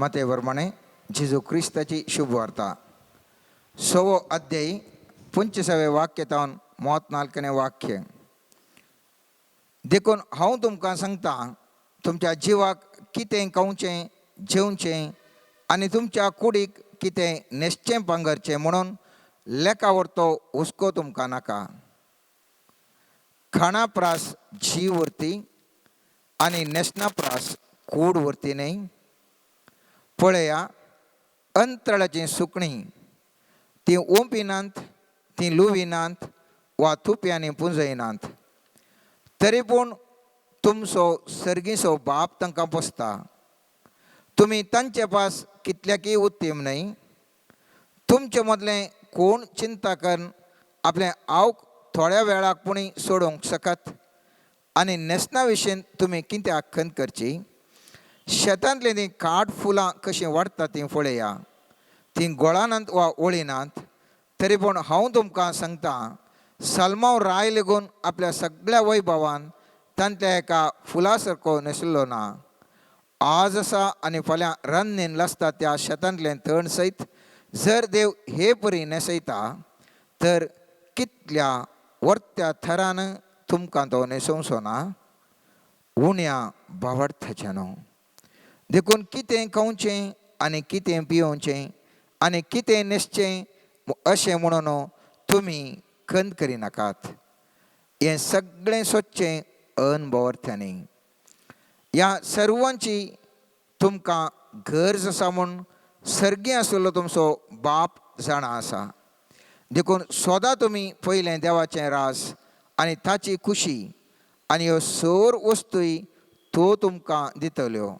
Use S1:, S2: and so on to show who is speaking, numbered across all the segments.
S1: मते प्रमाणे जेजू क्रिस्ताची शुभवार्ता सवो अध्यायी 25वें वाक्य तावन 34वें वाक्य. देखून हांव तुमकां सांगता, तुमच्या जिवाक कितें खावचें जेवचें आनी तुमच्या कुडीक कितें न्हेसचें पांगरचें म्हणून लेखा व्हरतो हुस्को तुमकां नाका. खाणा प्रास जीव व्हरती आनी न्हेसणा प्रास कूड व्हरती न्हय. पळया अंतराळाचीं सुकणीं, तीं ओंपिनात, तीं लुविनात वा तुप्यांनी पुंजयनात, तरी पूण तुमचो सर्गीचो बाप तांकां पोसता. तुमी तांचे पास कितल्याकय उत्तीम न्हय? तुमचे मदलें कोण चिंता करून आपलें आवक थोड्या वेळाक पुणी सोडोवंक शकत? आनी न्हेसणा विशीं तुमी कित्याक खंत करची? शेतांतलीं तीं काट फुलां कशीं वाडटा तीं पळया. तीं गोळानात वा ओळिनात, तरी पूण हांव तुमकां सांगता, सलमाव राय लेगून आपल्या सगळ्या वैभवान तांतल्या एका फुला सारको न्हेसलो ना. आज आसा आनी फाल्यां रान्नीन लासता त्या शेतांतलें तण सयत जर देव हे परी न्हेसयता, तर कितल्या वर्त्या थरान तुमकां तो न्हेसोवचो ना, उण्या भावार्थाचें न्हू? देखून कितें खावचें आनी कितें पियोवचें आनी कितें न्हेसचें अशें म्हणून तुमी खंत करिनाकात. हें सगळें सोदचें अनभवार्थ्यांनी. ह्या सर्वांची तुमकां गरज आसा म्हूण सर्गी आशिल्लो तुमचो बाप जाणा आसा. देखून सोदा तुमी पयलें देवाचें रास आनी ताची खुशी, आनी ह्यो सोर वस्तूय तो तुमकां दितल्यो.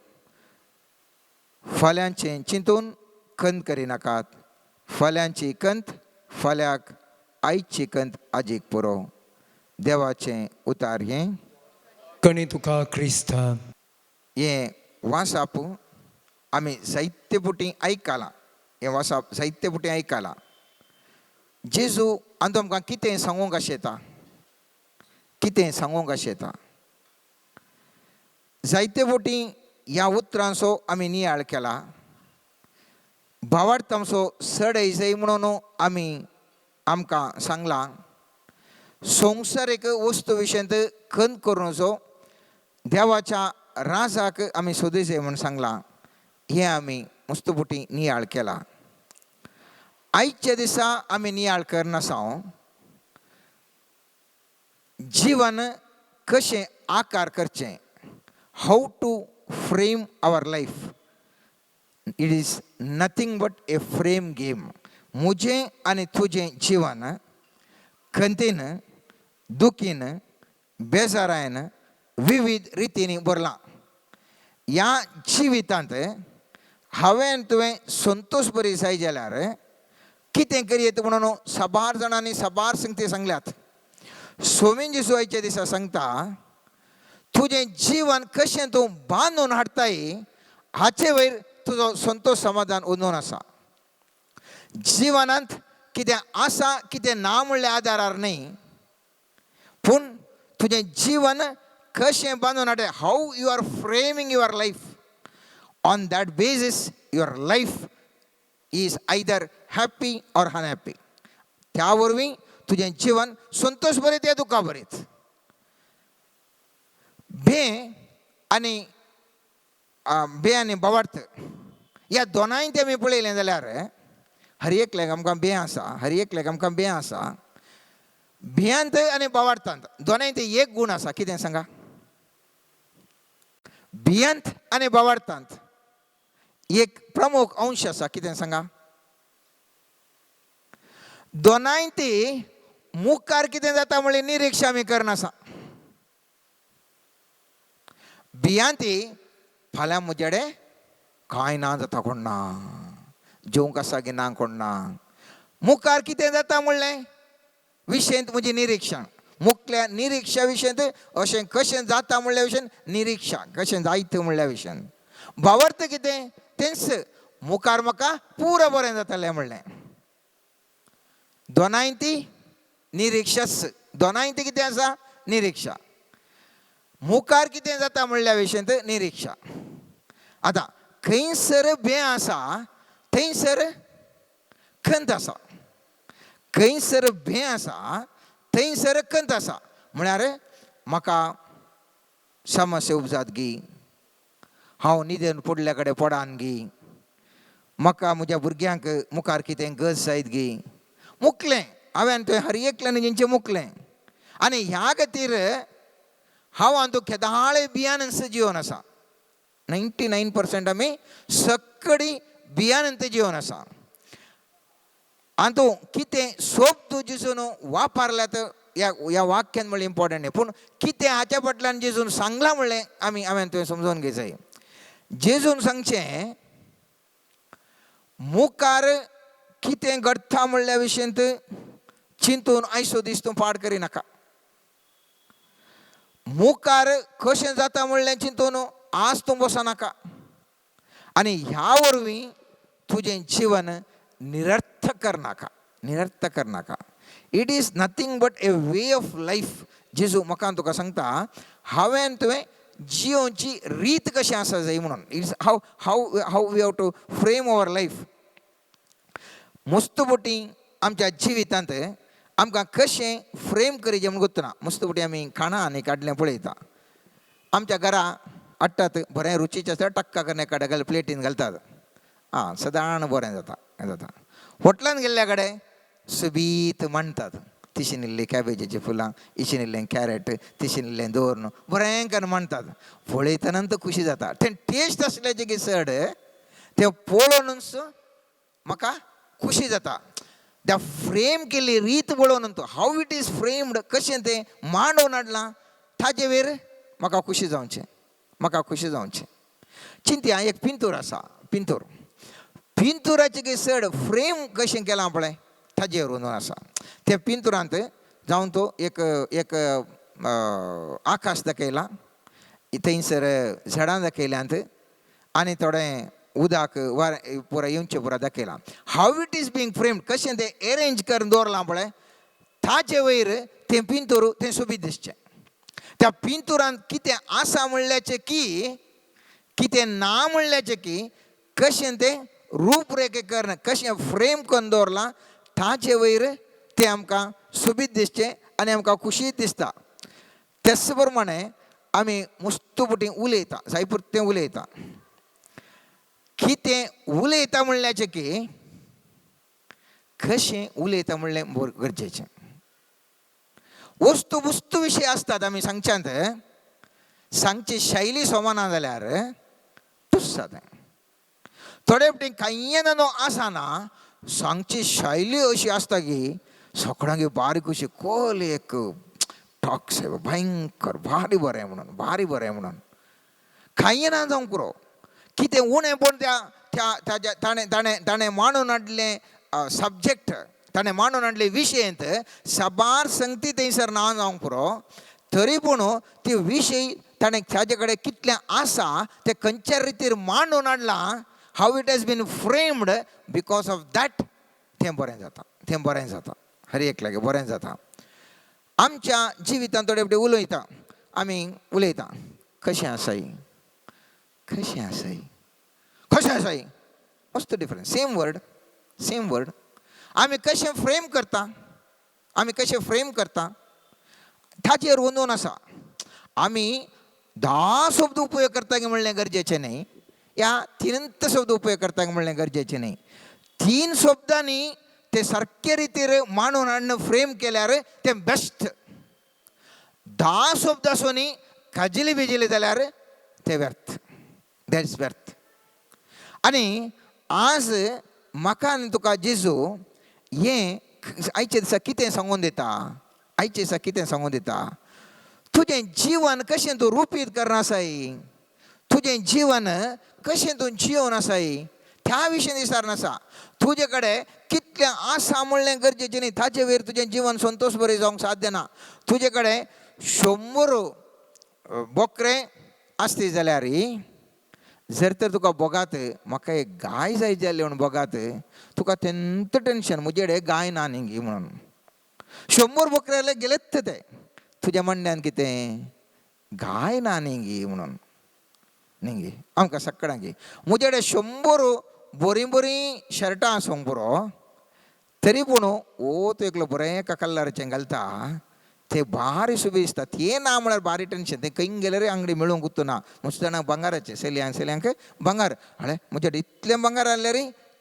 S1: फाल्यांचें चिंतून खंत करिनाकात. फाल्यांची खंत फाल्याक, आयची खंत आजीक पुरो. देवाचें उतार हें.
S2: कणी तुका क्रिस्ता.
S1: हें वासाप आमी जायते पुटी आयकलां. हें वासाप जायते पुटी आयकलां. जेजू आनी तुमकां कितें सांगूंक आशेता, कितें सांगूंक आशेता? जायते फावटी ह्या उतरांचो आमी नियाळ केला. भावार्थ आमचो सडय जाय म्हणून आमी आमकां सांगलां. संवसारीक वस्तू विशयांत खंत करूं देवाच्या राजाक आमी सोदूं जाय म्हूण सांगलां. हें आमी मस्तपुटी नियाळ केला. आयच्या दिसा आमी नियाळ करनासा जिवन कशें आकार करचें, how to frame our life. It is nothing but a frame game. म्हजें आनी तुजें जिवन खंतीन, दुखीन, बेजारायन विविध रितींनी भरलां. ह्या जिवितांत हांवें तुवें संतोश बरी जाय जाल्यार कितें करयेत म्हणून साबार जाणांनी साबार संगती सांगल्यात. सोमीन जेजू आयच्या दिसा सांगता, तुजें जीवन कशें तूं बांदून हाडटाय हाचे वयर तुजो संतोश समाधान उदून आसा. जिवनांत कितें आसा कितें ना म्हणल्या आदारार न्हय, पूण तुजें जीवन कशें बांदून हाडटा, how you are framing your life, on that basis your life is either happy or unhappy. त्या वरवीं तुजें जीवन संतोश बरीत या दुखा बरीत. भे आनी बे आनी भावार्थ ह्या दोनांय ते आमी पळयलें जाल्यार हर एकल्याक आमकां भंय आसा, हर एकल्याक आमकां भंय आसा. भियांत आनी भावार्थांत दोनांय ते एक गूण आसा. कितें सांगा? भियांत आनी भावार्थांत एक प्रमुख अंश आसा. कितें सांगा? दोनांय ती मुखार कितें जाता म्हणल्यार निरिक्षा आमी करनासा. भियांती फाल्यां म्हजेडे कांय ना जाता कोण ना, जेवंक आसा की ना कोण ना, मुखार कितें जाता म्हणलें विशयंत म्हजी निरिक्षण, मुखल्या निरिक्षा विशयंत अशें कशें जाता म्हणल्या विशयन निरिक्षा कशें जायत म्हणल्या विशयान. भावार्थ कितें तेंच मुखार म्हाका पुरो बरें जातलें म्हणलें. दोनांय ती निरिक्षाच. दोनांय ती कितें आसा? निरिक्षा. मुखार कितें जाता म्हणल्या विशयंत निरिक्षा. आतां खंयसर बें आसा थंयसर खंत आसा, खंयसर भें आसा थंयसर खंत आसा. म्हळ्यार म्हाका समस्या उपजात गी, हांव न्हिदेन पडल्या कडेन पडान गी, म्हाका म्हज्या भुरग्यांक मुखार कितें गज जायत गी, मुकलें हांवें तुवें हर एकल्यान जेंचें मुकलें. आनी ह्या खातीर हांव आतां केदाळे बियानंत जिवन आसा. 99% आमी सकडी बियानंत जिवन आसा. आतां कितें सोप तूं जेजून वापरल्यात ह्या ह्या वाक्यान म्हणलें इम्पॉर्टंट न्ही, पूण कितें हाच्या फाटल्यान जेजून सांगलां म्हणलें आमी हांवें तुवें समजून घेवंक जाय. जेजून सांगचें मुखार कितें घडटा म्हणल्या विशयंत चिंतून आयसो दीस तूं पाड करिनाका. मुखार कशें जाता म्हणलें चिंतून आज तूं बसनाका. आनी ह्या वरवीं तुजें जीवन निरर्थक करनाका, निरर्थक करनाका. It is nothing but a way of life. जेजू म्हाका तुका सांगता हांवें तुवें जियोवची रीत कशी आसा जाय म्हणून. It's how how how we have to frame our life. मुस्तुबटी आमच्या जिवितांत आमकां कशें फ्रेम करीचें म्हूण गोत्तना. मुस्तुबटी आमी खाणां आनी काडलें पळयता. आमच्या घरा हाडटात बरें रुचीचें आसता, टक्का करून एकाडे घाल प्लेटीन घालतात, आं सदांच बरें जाता, हें जाता. हॉटलान गेल्ल्या कडेन सोबीत मांडटात, तिशीन इल्लीं कॅबेजीचीं फुलां, इशीन इल्लें कॅरट, तिशीन इल्लें दवरून बरें करून मांडटात. पळयतना तर खुशी जाता. तें टेस्ट आसल्याचें की चड तें पळोवनूच म्हाका खुशी जाता. त्या फ्रेम केल्ली रीत पळोवन तो how it is framed, कशें तें मांडोवन हाडलां ताजे वयर म्हाका खुशी जावचें, म्हाका खुशी जावचें. चिंतया एक पिंतूर आसा, पिंतूर पिंतुराचें की चड फ्रेम कशें केलां पळय ताजेर वचून आसा. त्या पिंतुरांत जावन तो एक एक आकाश दाखयला, थंयसर झाडां दाखयल्यांत आनी थोडें उदक वारें पुरा येवचें पुरा दाखयलां. How it is being framed, कशें तें एरेंज करून दवरलां पळय ताचे वयर तें पिंतूर तें सोबीत दिसचें. त्या पिंतुरांत कितें आसा म्हणल्याचें की कितें ना म्हणल्याचें की कशें तें रूपरेखे करून कशें फ्रेम करून दवरलां ताचे वयर तें आमकां सोबीत दिसचें आनी आमकां खुशी दिसता. तेच प्रमाणे आमी मुस्तुपटी उलयता, जायपुरतें उलयता. कितें उलयता म्हणल्याचें की कशें उलयता म्हणलें गरजेचें. वस्तू वस्तू विशय आसतात आमी सांगच्यांत, सांगची शैली सोमाना जाल्यार तुस जाता. थोडे फावटी कांय न्हू आसना, सांगची शैली अशी आसता की सगळ्यांक बारीक अशी कोल एक टॉक साहेब भयंकर भारी बरें म्हणून, भारी बरें म्हणून कांय ना जावंक पुरो. कितें उणें पूण त्या त्या ताज्या ताणें ताणें ताणें मांडून हाडलें सब्जॅक्ट, ताणें मांडून हाडलें विशयंत साबार संगती थंयसर ना जावंक पुरो, तरी पूण ती विशय ताणें ताजे कडेन कितलें आसा तें खंयच्या रितीर मांडून हाडलां, how it has been framed, because of that तें बरें जाता, तें बरें जाता, हर एक लागीं बरें जाता. आमच्या जिवितांत थोडे फावटी उलयता आमी, उलयता कशें आसाय, कशें आसाय, कशें आसाय, मस्त difference, same word, same word. आमी कशें फ्रेम करता, आमी कशें फ्रेम करता ताचेर वंदून आसा. आमी 10 शब्द उपयोग करता म्हणलें गरजेचें न्ही, या 3 शब्द उपयोग करता म्हणलें गरजेचें न्ही. 3 शब्दांनी ते सारके रितीर मांडून हाडून फ्रेम केल्यार तें बेस्ट. 10 शब्द आसून काजिली बिजिली जाल्यार तें व्यर्थ, that is व्यर्थ. आनी आज म्हाका आनी तुका जेजू हें आयचे दिसा कितें सांगून दिता, आयचे दिसा कितें सांगून दिता, तुजें जीवन कशें तूं रुपीत करून आसाय, तुजें जीवन कशें तूं जियोवन आसाय त्या विशयी विचार आसा. तुजे कडेन कितलें आसा म्हणलें गरजेचें न्ही, ताचे वयर तुजें जीवन संतोश बरें जावंक साध्य ना. तुजे कडेन 100 बोकरे आसती जाल्यार जर तर तुका बोगात म्हाका एक गाय जाय जाली म्हूण बोगात, तुका तेंत टेंशन म्हजे कडेन गाय ना न्ही म्हणून. 100 बोकरे जाल्यार गेलेच ते, तुज्या म्हणण्यान कितें गाय ना न्ही म्हणून. न्ही आमकां सगळ्यांक म्हजे कडेन 100 बरीं बरीं शर्टां आसूंक पुरो, तरी पूण ओ तो एकलो बरें एका कलराचें घालता ते भारी सुबी दिसता, तें ना म्हळ्यार भारी टेंशन. तें खंय गेल्यार आंगडी मेळूंक उरता ना. मस्त जाणां भांगाराचें चलयांक चलयांक भांगार, हाडे म्हजे कडेन इतलें भांगार आसल्यार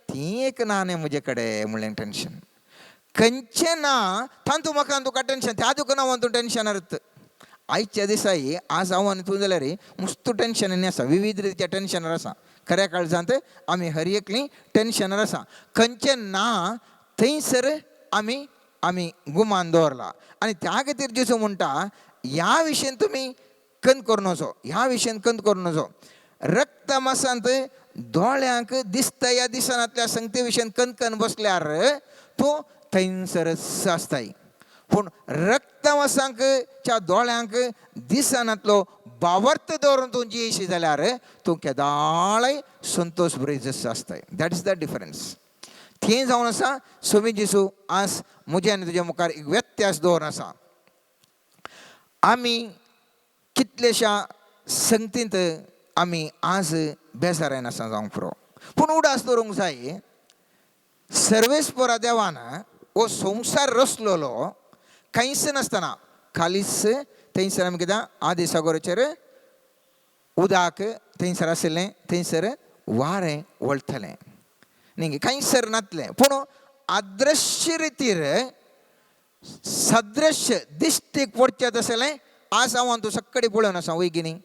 S1: ती एक ना न्ही म्हजे कडेन म्हणलें टेंशन. खंयचें ना तातूंत म्हाका तुका टेंशन, त्या तुका ना तूं टेंशनार. आयच्या दिसाय आज हांव आनी तूं जाल्यार मस्त टेंशनांनी आसा, विविध रितीच्या टेंशनार आसा. खऱ्या काळजांत आमी हर एकलीं टेंशनार आसा. खंयचें ना थंयसर आमी आमी गुमान दवरला. आनी त्या खातीर जेजू म्हणटा ह्या विशयन तुमी कंद करून वचो, ह्या विशयन कंद करून वचो. रक्त मासांत दोळ्यांक दिसता ह्या दिसनांतल्या संगते विशयन कंद कन्न बसल्यार तूं थंयसरच आसताय. पूण रक्तमासांक च्या दोळ्यांक दिसनांतलो बावर्त दवरून तूं जियेशी जाल्यार तूं केदाळय संतोश भरीत आसताय. That is the difference. थंय जावन आसा सोमी जेजू आज म्हज्या आनी तुज्या मुखार एक व्यत्यास दवरून आसा. आमी कितलेश्या संगतींत आमी आज बेजारायन आसा जावंक पुरो, पूण उडास दवरूंक जाय सर्वेस्परा देवान हो संवसार रचलोलो कांयच नासतना खालीच थंयसर आमी कितें आदी सागोराचेर उदक थंयसर आशिल्लें, थंयसर वारें वळटलें न्ही, कांयसर नातलें. पूण अदृश्य रितीर सदृश्य दिश्टीक पडचें तसलें आज हांव तूं सक्कडी पळोवन आसा वय की न्ही.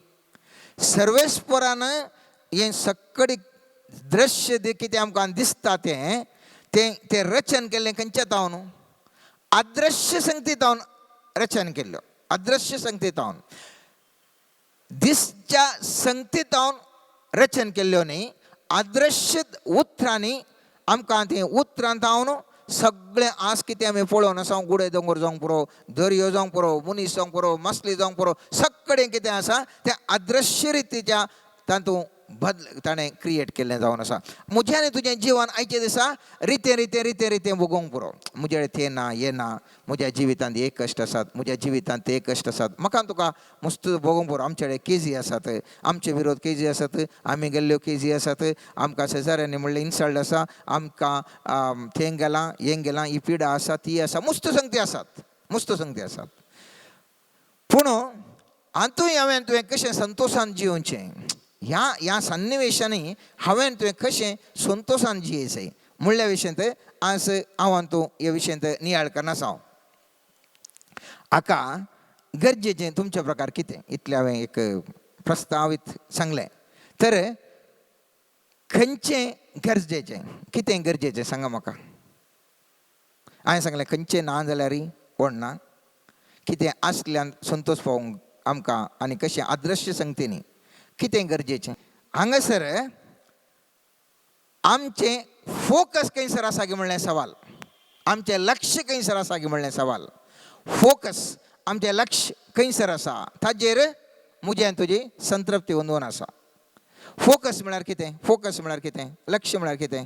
S1: सर्वेस्परान हें सक्कडी दृश्य कितें आमकां दिसता तें तें तें रचन केल्लें खंयच्या तावन, अदृश्य संगती तावन रचन केल्लो. अदृश्य संगती तावन दिसच्या संगती तावन रचन केल्ल्यो न्ही, अदृश्य उतरांनी आमकां तें उतरां तावन सगळें आज कितें आमी पळोवन आसा. गुडे दोंगर जावंक पुरो, दर्यो जावंक पुरो, मनीस जावंक पुरो, मासली जावंक पुरो, सगळें कितें आसा तें अदृश्य रितीच्या तातूंत बदल ताणें क्रिएट केल्लें जावन आसा. म्हजें आनी तुजें जिवन आयच्या दिसा रितें रितें रितें रितें भोगोवंक पुरो. म्हजे कडेन तें ना हें ना, म्हज्या जिवितांत हे कश्ट आसात, म्हज्या जिवितांत ते कश्ट आसात, म्हाका तुका मस्त भोगोवंक पुरो. आमचे कडेन केजी आसात, आमचे विरोध केजी आसात, आमी गेल्ल्यो केजी आसात, आमकां शेजाऱ्यांनी म्हणलें इन्सल्ट आसा, आमकां थंय गेलां हें गेलां, ही पिडा आसा ती आसा, मस्त संगती आसात, मस्त संगती आसात. पूण हातूंय हांवें तुवें कशें संतोशान जियोवचें, ह्या ह्या सन्निवेशांनी हांवें तुवें कशें संतोशान जियेचें म्हणल्या विशयांत आज हांव तूं ह्या विशयांत नियाळ करना हांव. हाका गरजेचें तुमच्या प्रकार कितें इतलें हांवें एक प्रस्तावीत सांगलें. तर खंयचें गरजेचें, कितें गरजेचें सांगा म्हाका. हांवें सांगलें खंयचें ना जाल्यार कोण ना, कितें आसल्यान संतोश पावोवंक आमकां आनी कशें आदर्श संगतींनी कितें गरजेचें. हांगासर आमचें फोकस खंयसर आसा की म्हणलें सवाल, आमचें लक्ष खंयसर आसा की म्हणलें सवाल. फोकस आमचें लक्ष खंयसर आसा ताजेर म्हजें आनी तुजी संतृप्ती अंदून आसा. फोकस म्हळ्यार कितें, फोकस म्हळ्यार कितें, लक्ष म्हळ्यार कितें,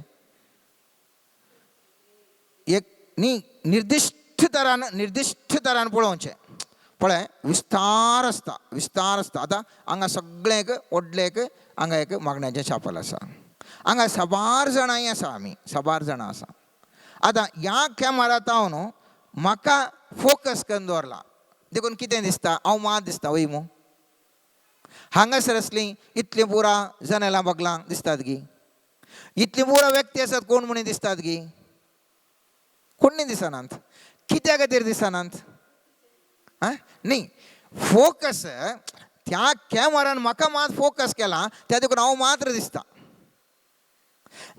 S1: एक न्ही निर्दिश्ट तरान, निर्दिश्ट तरान पळोवचें. पळय विस्तार आसता, विस्तार आसता. आतां हांगा सगळें एक व्हडलें एक हांगा एक मागण्याचें छापल आसा, हांगा साबार जाणांय आसा, आमी साबार जाणां आसा. आतां ह्या कॅमेरा तावन म्हाका फोकस करून दवरला देखून कितें दिसता, हांव मात दिसता वय मू. हांगासर आसलीं इतलीं पुरा जनेलां बगलां दिसतात गी, इतलीं पुरा व्यक्ती आसात कोण म्हणी दिसतात गी, कोण दिसनात. कित्या खातीर दिसनात? आं न्ही फोकस त्या कॅमेरान म्हाका मात फोकस केला त्या देखून हांव मात्र दिसता.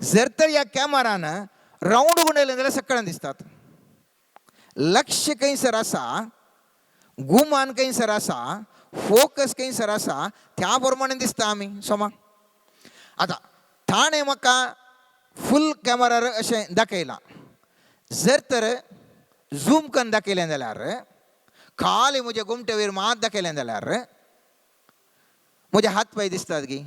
S1: जर तर ह्या कॅमेरान रावंड गुंडयलें जाल्यार सगळ्यांक दिसतात. लक्ष खंयसर आसा, गुमान खंयसर आसा, फोकस खंयसर आसा त्या प्रमाणे दिसता आमी सोमा. आतां ताणें म्हाका फूल कॅमेरार अशें दाखयलां, जर तर झूम करून दाखयलें जाल्यार खाली म्हजे गुमटे वयर मात दाखयलें जाल्यार म्हजे हात पांय दिसतात की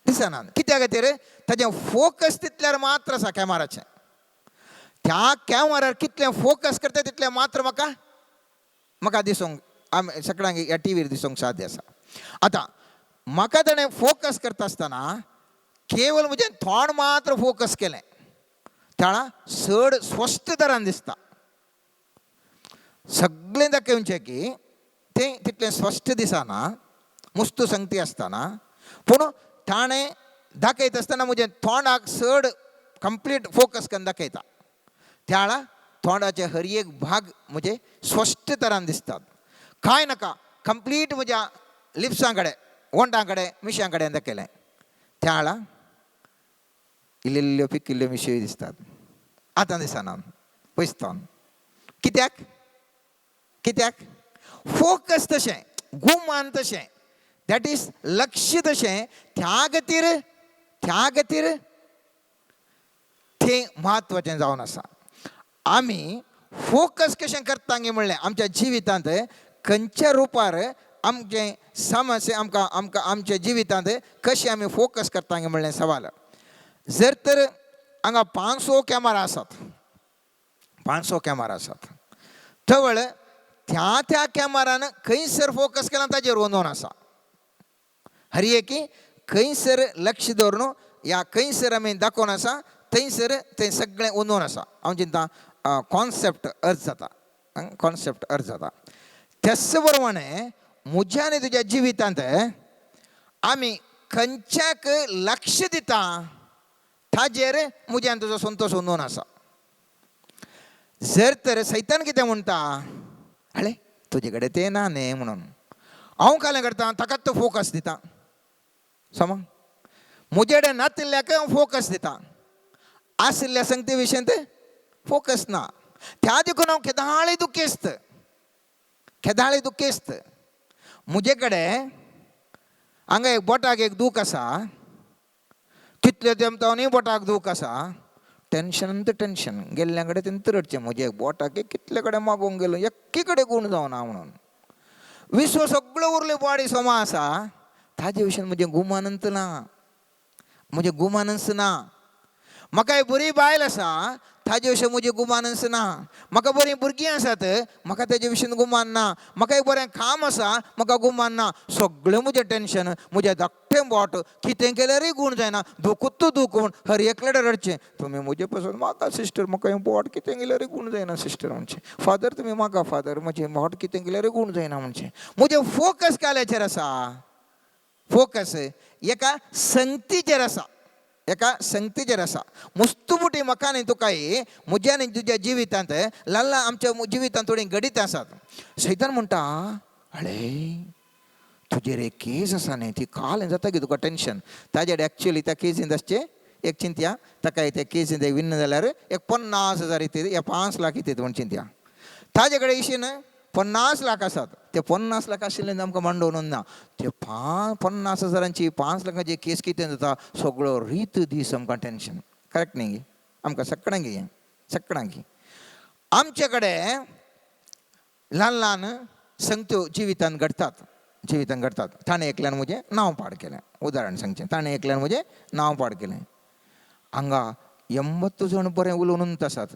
S1: दिसना. कित्या खातीर ताजें फोकस तितल्यार मात्र आसा कॅमेराचें. त्या कॅमेरार कितलें फोकस करता तितलें मात्र म्हाका म्हाका दिसूंक आमी सगळ्यांक ह्या टिवीर दिसूंक साध्य आसा. आतां म्हाका ताणें फोकस करता आसतना केवल म्हजें तोंड मात्र फोकस केलें, त्याळा चड स्पश्ट तरान दिसता. सगळें दाखोवचें की तें तितलें स्पश्ट दिसना, मुस्तू संगती आसतना, पूण ताणें दाखयता आसतना म्हजें तोंडाक चड कंप्लीट फोकस करून दाखयता. त्याळा तोंडाचे हर एक भाग म्हजे स्पश्ट तरान दिसतात. कांय नाका, कंप्लीट म्हज्या लिप्सां कडेन, ओंठां कडेन, मिश्यां कडेन दाखयलें. त्याळा इल्ल्यो पिकिल्ल्यो मिशयो दिसतात. आतां दिसना पयसतान. कित्याक? कित्याक फोकस तशें, गुमान तशें, that is लक्ष तशें. त्या खातीर, त्या खातीर तें म्हत्वाचें जावन आसा. आमी फोकस कशें करता गे म्हणलें आमच्या जिवितांत खंयच्या रुपार आमचें समस्या आमकां आमकां आमच्या जिवितांत कशें आमी फोकस करता गे म्हणलें सवाल. जर तर हांगा 500 कॅमरा आसात, 500 कॅमरा आसात, तवळ त्या त्या कॅमरान खंयसर फोकस केला ताजेर वंदोन आसा. हर एकी खंयसर लक्ष दवरून या खंयसर आमी दाखोवन आसा थंयसर थंय सगळें वंदोन आसा. हांव चिंता कॉन्सेप्ट अर्थ जाता, कॉन्सेप्ट अर्थ जाता. त्याच प्रमाणे म्हज्या आनी तुज्या जिवितांत आमी खंयच्याक लक्ष दिता ताजेर म्हज्या आनी तुजो संतोश वंदोन आसा. जर तर सैतान कितें म्हणटा, आळे तुजे कडेन तें ना न्ही म्हणून हांव कालें करता, ताकाच तो फोकस दिता. समज म्हजे कडेन नातिल्ल्याक हांव फोकस दिता, आशिल्ल्या संगती विशयांत फोकस ना. त्या देखून हांव केदाळी दुखेस्त, केदाळी दुखेस्त. म्हजे कडेन हांगा एक बोटाक एक दूख आसा, कितले तेंपता न्ही बोटाक दूख आसा, टेंशन तर टेंशन. गेल्ल्या कडेन तेंत रडचें, म्हजे बोटाक कितले कडेन मागोवंक गेलो एकी कडेन गूण जावना म्हणून. विश्व सगळो उरले बॉडी समा आसा, ताजे विशयान म्हजें गुमानंत ना, म्हजें गुमानच ना. म्हाका एक बरी बायल आसा, ताजे विशीं म्हजें गुमानच ना. म्हाका बरीं भुरगीं आसात, म्हाका ताजे विशीं गुमान ना. म्हाका एक बरें काम आसा, म्हाका गुमान ना. सगळें म्हजें टेंशन, म्हजें धाकटें बोट कितें केल्यारय गूण जायना, दुखूच दूख म्हूण हर एकल्याडे रडचें. तुमी म्हजे पसून म्हाका सिस्टर, म्हाका हें बोट कितें केल्यारय गूण जायना सिस्टर म्हणचें. फादर तुमी म्हाका फादर, म्हजें बोट कितें केल्यारय गूण जायना म्हणचें. म्हजें फोकस काल्याचेर आसा, फोकस एका संगतीचेर आसा, एका संगतीचेर आसा. मुस्तुबुटी म्हाका न्ही तुकाय म्हज्या न्ही तुज्या जिवितांत ल्हान ल्हान आमच्या जिवितांत थोडीं घडीत आसात. सैतान म्हणटा, आळे तुजेर एक केस आसा न्ही, ती काल जाता की तुका टेंशन. ताजेर एक्चुअली त्या केसींत आसचें एक चिंतया, ताका त्या केसींत एक विन्न जाल्यार एक 50,000 येतात या 5 लाख येतात म्हूण चिंतया. ताजे कडेन इशीन 50 लाख आसात, ते 50 लाख आशिल्ले आमकां मांडोवन ना. ते 50 हजारांची 5 लाखांची केस कितें जाता, सगळो रीत दीस आमकां टेंशन. करेक्ट न्ही? आमकां सगळ्यांक हें सगळ्यांक आमचे कडेन ल्हान ल्हान संगत्यो जिवितांत घडटात, जिवितांत घडटात. ताणें एकल्यान म्हजें नांव पाड केलें, उदाहरण सांगचें, ताणें एकल्यान म्हजें नांव पाड केलें. हांगा 80 जण बरें उलोवनूच आसात,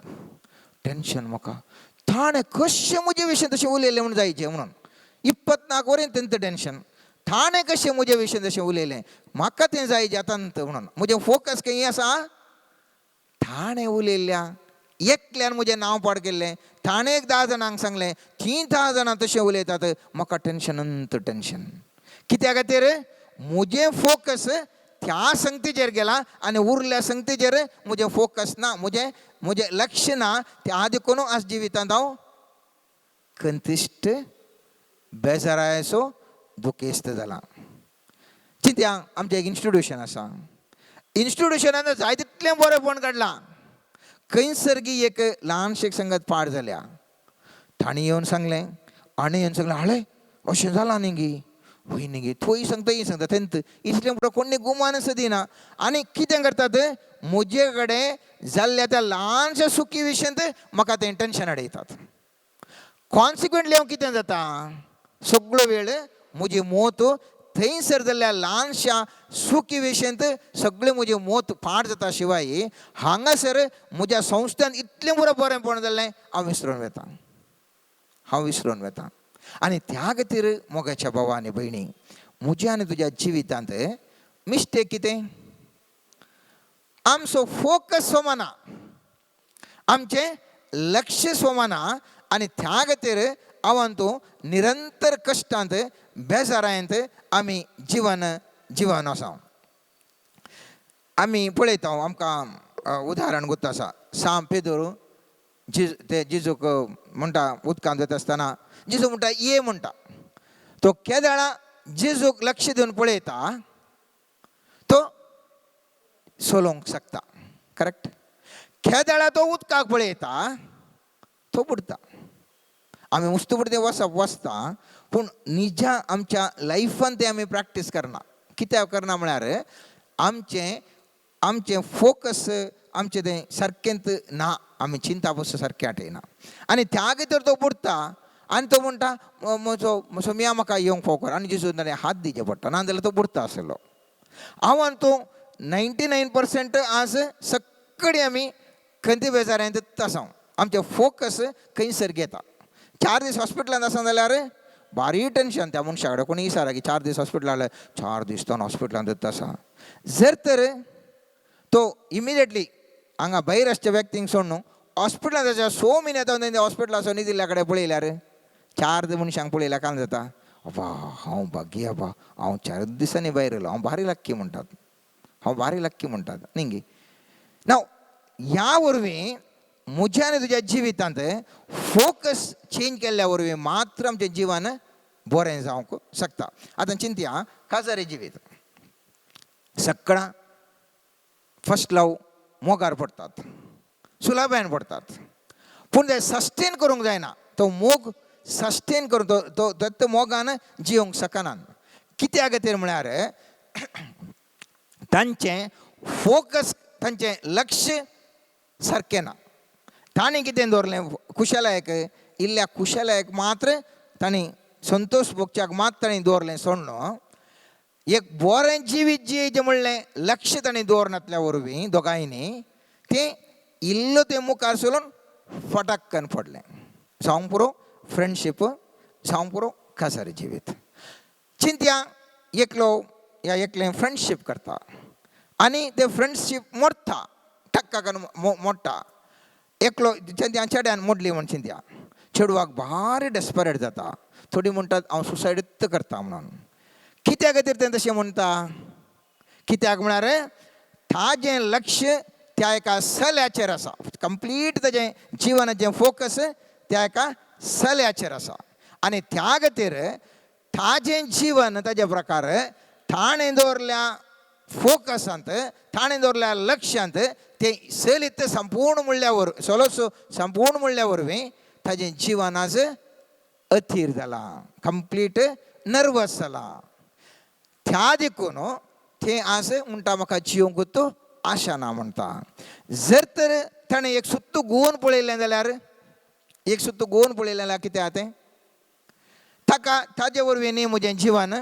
S1: टेंशन म्हाका. ताणें कशें म्हजे विशीं तशें उलयलें म्हूण जायचें म्हणून 24 वरेन तेंचें टेंशन. ताणें कशें म्हजे विशीं तशें उलयलें, म्हाका तें जायचें आतां म्हणून म्हजें फोकस खंय आसा? ताणें उलयल्ल्या एकल्यान म्हजें नांव पाड केल्लें, ताणें एक 10 जाणांक सांगलें, तीं 10 जाणां तशें उलयतात, म्हाका टेंशन अंत टेंशन. कित्या खातीर? म्हजें फोकस त्या संगतीचेर गेला आनी उरल्या संगतीचेर म्हजें फोकस ना, म्हजें म्हजें लक्ष ना. त्या देखून आज जिवितांत हांव कंतिश्ट, बेजारायसो, दुखेस्त जाला. चिंत्या, आमचें एक इन्स्टिट्यूशन आसा, इन्स्टिट्यूशनान जाय तितलें बरेंपण काडलां. खंयसर गी एक ल्हानशें संगत पाड जाल्या, तांणी येवन सांगलें, आनी येवन सांगलें, हाळे अशें जालां न्ही गी, हय न्ही गी, थंय सांगता ही सांगता तेंत इतलें म्हणटा कोण गुमान दिना. आनी कितें करतात, म्हजे कडेन जाल्ल्या त्या ल्हानशा सुखी विशयांत म्हाका तें टेंशन हाडयतात. कॉन्सिक्वंटली हांव कितें जाता, सगळो वेळ म्हजी मोत थंयसर जाल्ल्या ल्हानशा सुखी विशयांत सगळें म्हजें मोत पाड जाता. शिवाय हांगासर म्हज्या संस्थेन इतलें बरें बरेंपण जाल्लें हांव विसरून वता, हांव विसरून वता. आनी त्या खातीर मोगाच्या भावा आनी भयणी, म्हज्या आनी तुज्या जिवितांत मिस्टेक कितें? आमचो फोकस सोमाना, आमचें लक्ष सोमाना आनी त्या खातीर हांव तूं निरंतर कश्टांत बेजारांत आमी जिवन जिवन आसा. आमी पळयता, आमकां उदाहरण गोत्त आसा. सांव पेदोर जिज ते जिजूक म्हणटा, उदकांत वता आसतना जिजू म्हणटा ये म्हणटा. तो केदळा जिजूक लक्ष दिवन पळयता तो चलोवंक शकता, करेक्ट. केदळा तो उदकाक पळयता तो बुडटा. आमी उस्तू बुडते वचप वचता, पूण निजा आमच्या लायफान तें आमी प्रॅक्टीस करना. कित्याक करना म्हळ्यार आमचें आमचें फोकस आमचें तें सारकेंत ना, आमी चिंता पसून सारकें आटयना आनी त्या खातीर तो बुडटा. आनी तो म्हणटा म्हजो म्हजो मिया म्हाका येवंक फाव कर, आनी जेजू ताणें हात दिवचे पडटा, ना जाल्यार तो बुडटा आसलो. हांव आनी तूं 99% आज सगळीं आमी खंती बेजारांत आसा. आमचें फोकस खंयसर घेता. 4 दीस हॉस्पिटलांत आसा जाल्यार भारी टेंशन त्या मनशा कडेन. कोणी विचारा की 4 दीस हॉस्पिटलान आसले, 4 दीस तो हॉस्पिटलांत आसा. जर तर तो इमिडिएटली हांगा भायर आसच्या व्यक्तींक सोडून हॉस्पिटलांत आसा, 6 म्हयने जाता हॉस्पिटलाचो निदिल्ल्या कडेन पळयल्यार 4 मनशांक पळयल्यार कांय जाता, वा हांव भागी आबा, हांव 4 दिसांनी भायर येयलो, हांव भारी लक्की म्हणटात, हांव भारी लक्की म्हणटात न्ही गे. नाव ह्या वरवीं म्हज्या आनी तुज्या जिवितांत फोकस चेंज केल्ल्या वरवीं मात्र आमचें जिवन बरें जावंक शकता. आतां चिंतया काजारी जिवीत सगळां फर्स्ट लव मोगार पडटात, सुलाब्यान पडटात, पूण ते सस्टेन करूंक जायना. तो मोग सस्टेन करूंक तो तो तो मोगान जियोंक शकनात. कित्या खातीर म्हळ्यार तांचें फोकस, तांचें लक्ष सारकें ना. ताणें कितें दवरलें खुशालायक, इल्ल्या खुशालायक मात्र तांणी संतोश भोगच्याक मात्र तांणी दवरलें सोडलो. एक बरें जिवीत जियेचें म्हणलें लक्ष तांणी दवरनातल्या वरवीं दोगांयनी तें इल्लो तें मुखार सरून फटाक्कन पडलें. जावंक पुरो फ्रेंडशीप, जावंक पुरो काजारी जिवीत. चिंत्या एकलो या एकलें फ्रेंडशीप करता आनी ते फ्रेंडशीप मोडटा, टक्का करून मोडटा. एकलो चिंत्या चेड्यान मोडली म्हण चिंत्या, चेडवाक भारी डेस्परेट जाता. थोडी म्हणटात हांव सुसायडूच करता म्हणून. कित्या खातीर तें तशें म्हणटा? कित्याक म्हळ्यार ताजें लक्ष त्या एका सल्याचेर आसा, कंप्लीट ताजें जिवनाचें फोकस त्या एका सल्याचेर आसा आनी त्या खातीर ताजें जीवन ताजे प्रकार ताणें दवरल्या फोकसांत, ताणें दवरल्या लक्ष्यांत तें सलीत संपूर्ण म्हणल्या वर सलोसो संपूर्ण म्हणल्या वरवीं ताजें जीवन आज अथीर जालां, कंप्लीट नर्वस जालां. त्या देखून तें आज म्हणटा म्हाका जिवंक तो आशा ना म्हणटा. जर तर ताणें एक सुत्तू गोवन पळयलें जाल्यार, एक सुत्तू गोवन पळयलें जाल्यार कितें आहा तें ताका ताजे वरवीं न्ही म्हजें जिवन,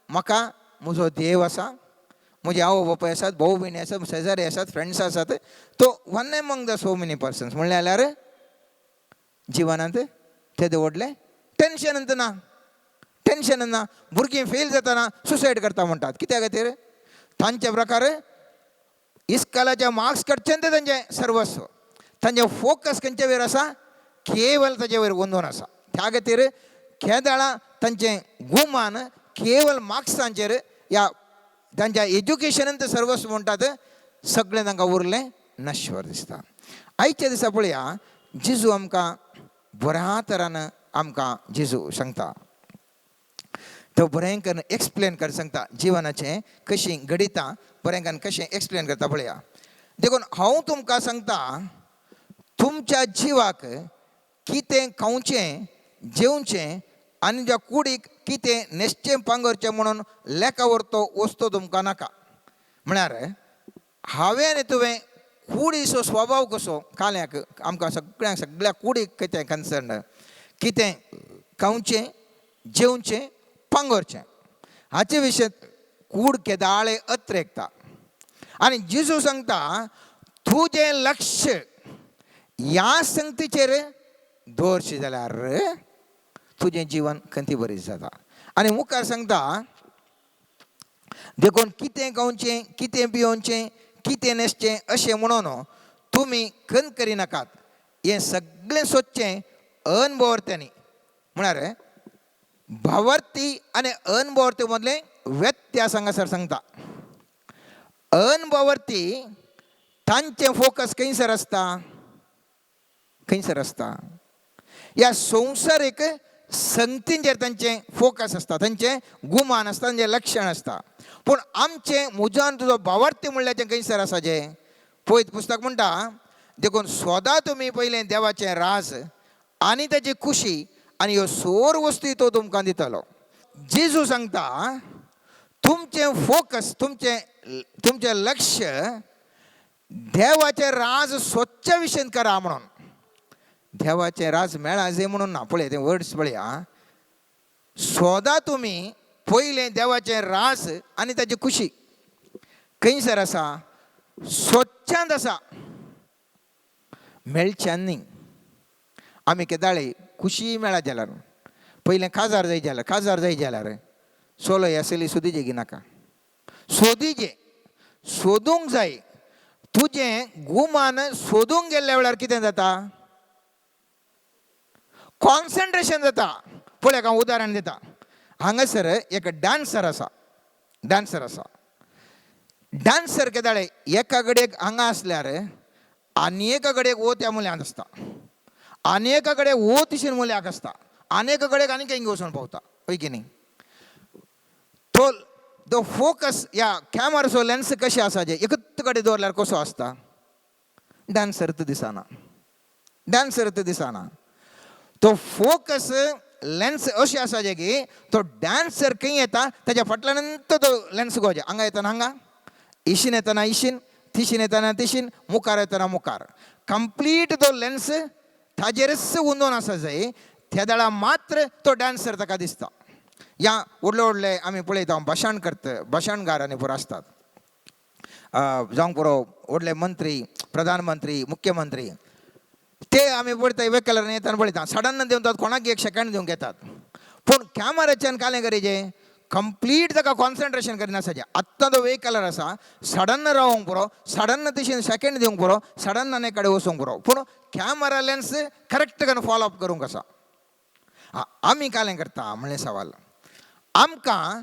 S1: म्हाका म्हजो देव आसा, म्हजे आवय बापूय आसात, भाव भयणी आसात, शेजारी आसात, फ्रेंड्स आसात. तो one among the so many persons म्हणलें जाल्यार जिवनांत तेदें व्हडलें टेंशन ना, टेंशन ना. भुरगीं फेल जातना सुसायड करता म्हणटात. कित्या खातीर? तांचे प्रकार इस्कालाचे मार्क्स काडचें तें तांचें सर्वस्व, तांचें फोकस खंयचे वयर आसा, केवल ताजे वयर गोंदून आसा. त्या खातीर केदळां तांचें गुमान केवल मार्क्सांचेर या तांच्या एज्युकेशनान सर्वस्व म्हणटात, सगळें तांकां उरलें नश्वर दिसता. आयच्या दिसा पळया जेजू आमकां बऱ्या तरान आमकां जेजू सांगता, तो बरें करून एक्सप्लेन कर सांगता जिवनाचें कशीं घडितां बरें करून कशें एक्सप्लेन करता पळया. देखून हांव तुमकां सांगता, तुमच्या जिवाक कितें खावचें जेवचें आनी ज्या कुडीक कितें न्हेसचें पांगरचें म्हणून लेखा व्हरतो वस्तू तुमकां नाका. म्हळ्यार हांवें आनी तुवें कुडीचो स्वभाव कसो काल्याक आमकां सगळ्यांक सगळ्या कुडीक कितें कन्सर्न, कितें खावचें जेवचें पांगरचें हाचे विशय कूड केदाळे अत्रेकता. आनी जेजू सांगता तुजें लक्ष ह्या संगतीचेर दवरशी जाल्यार तुजें जिवन खंती बरी जाता. आनी मुखार सांगता देखून कितें खावचें, कितें पियोवचें, कितें न्हेसचें अशें म्हणून तुमी खंत करिनाकात. हें सगळें सोदचें अनभवर्त्यांनी. म्हळ्यार भावार्थी आनी अनभवर्ती मदलें व्यत्यास हांगासर सांगता. अनभवर्ती तांचें फोकस खंयसर आसता, खंयसर आसता? ह्या संवसारीक संगतींचेर तांचें फोकस आसता, तांचें गुमान आसता, तांचें लक्षण आसता. पूण आमचें म्हज्यान तुजो भावार्थी म्हणल्यार तें खंयसर आसा जें पळयत पुस्तक म्हणटा, देखून स्वता तुमी पयलें देवाचें राज आनी ताची खुशी आनी ह्यो सोर वस्तू तो तुमकां दितलो. जेजू सांगता तुमचें फोकस, तुमचें तुमचें लक्ष देवाचें राज स्वच्छ विशयन करा म्हणून. देवाचें राज मेळा जे म्हणून ना, पळय तें वर्ड्स पळया. सोदा तुमी पयलें देवाचें राज आनी ताची खुशी खंयसर आसा? स्वच्छांत आसा, मेळच्यान न्ही. आमी केदाळे खुशी मेळत जाल्यार पयलें काजार जाय जाल्यार, काजार जाय जाल्यार सोलो आसली सोदीजे की नाका, सोदीजे, सोदूंक जाय. तुजें गुमान सोदूंक गेल्ल्या वेळार कितें जाता? कॉन्सन्ट्रेशन जाता. पळय हांव उदाहरण दिता. हांगासर एक डांसर आसा, डांसर आसा. डांसर केदाळे एका कडेक हांगा आसल्यार आनी एका कडेक वो त्या मुल्यांत आसता, आनी एका कडेन वो तिशेन मुल्याक आसता, आनी एका कडेक आनी खंय वचून पावता, हय की न्ही? तो तो फोकस ह्या कॅमराचो लेन्स कशें आसा जे एकच कडेन दवरल्यार कसो आसता? डांसर तो दिसना, डांसर तो दिसना. तो फोकस लेन्स अशें आसा जे की तो डांसर खंय येता ताच्या फाटल्यान तो लेन्स गोजे. हांगा येतना हांगा, इशीन येतना इशीन, तिशीन येतना तिशीन, मुखार येतना मुखार, कंप्लीट तो लेन्स ताजेरच उंदोन आसा जाय. त्या वेळार मात्र तो डांसर ताका दिसता. ह्या व्हडले व्हडले आमी पळयता भाशण करता, भाशणगार आनी पुरो आसतात, जावंक पुरो व्हडले मंत्री, प्रधानमंत्री, मुख्यमंत्री, ते आमी पळयता वेकलर येतना पळयता सडन दिवतात, कोणाक एक सेकंड दिवंक येतात. पूण कॅमराच्यान कालें करीजे कंप्लीट ताका कॉन्सन्ट्रेशन करिनासचें. आत्तां तो वेकलर आसा, सडन रावोंक पुरो, सडन तशें सेकंड दिवंक पुरो, सडन आनी कडेन वचूंक पुरो, पूण कॅमरा लेन्स करेक्ट करून फॉलो अप करूंक आसा. आमी कालें करता म्हणलें सवाल. आमकां